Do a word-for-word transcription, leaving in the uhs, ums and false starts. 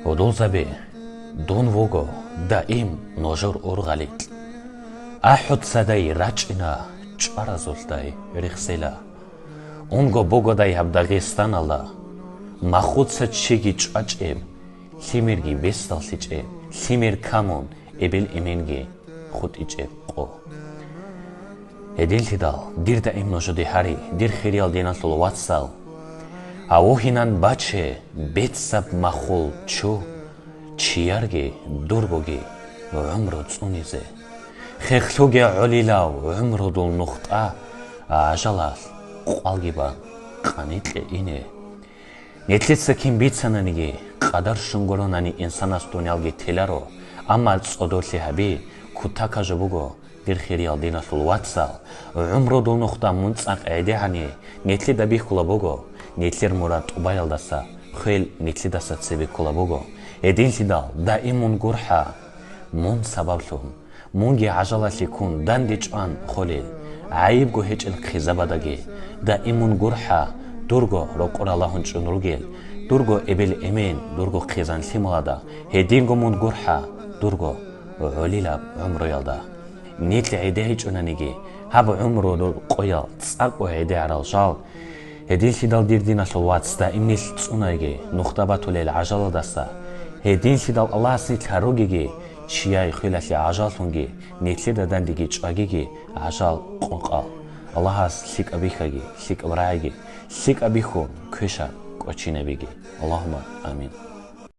Гьудулзаби, дун вуго даим нужер ургъаликь. АхӀуцадай рачӀина, чӀваразулъдай рехсела. Унго бугодай гьаб Дагъистаналда, махуца чиги чӀвачӀеб, лъимерги бесдаллъичӀеб, лъимер камун, эбел-эменги хутӀичӀеб къо. Гьединлъидал, дир даим нужеде гьари, дир хириял диналъул вацал, гьавухьинан баче, бецаб махул чу, чиярги дургоги гӀумру цӀунизе. Хехлъуге гӀолилав гӀумрудул нухда, гӀажалалъ къвалги бан къаникье ине. Нилъеца кин бицананиги, къадар щун гуронани инсанас дуниялги теларо, амма цӀодорлъи гьаби, кутака жо буго, дир хириял диналъул вацал, гӀумрудул нухда мун цӀакъ гӀедегӀани, нилъеда бихьула буго, нилъер мурад тӀубаялдаса, хвел нилъедаса цебе ккола буго. Гьединлъидал даим мун гурхӀа, мун сабаблъун. Мунги гӀажалалъе ккун данде чӀван холел, гӀайибго гьечӀел хъизабадаги, даим мун гурхӀа, дурго рокъор Аллагьун чӀун ругел, дурго эбел-эмен, дурго хъизан-лъималада, гьединго мун гурхӀа, дурго гӀолилаб гӀумруялда. Нилъ гӀедегьичӀонаниги, гьаб гӀумрудул къоял цӀакъго гӀедегӀарал жал, Гьединлъидал, дир диналъул вац, даим нилъ цӀунайги, нухда батулел гӀажалалдаса. Гьединлъидал Аллагьас нилъ гьаругеги, чияй хвелалъе гӀажаллъунги, нилъеда дандеги чӀвагиги гӀажал къокъал. Аллагьас лъикӀаб бихьаги, лъикӀаб рагӀиги, лъикӀаб бихьун квеша кӀочинабиги. Аллагьумма амин.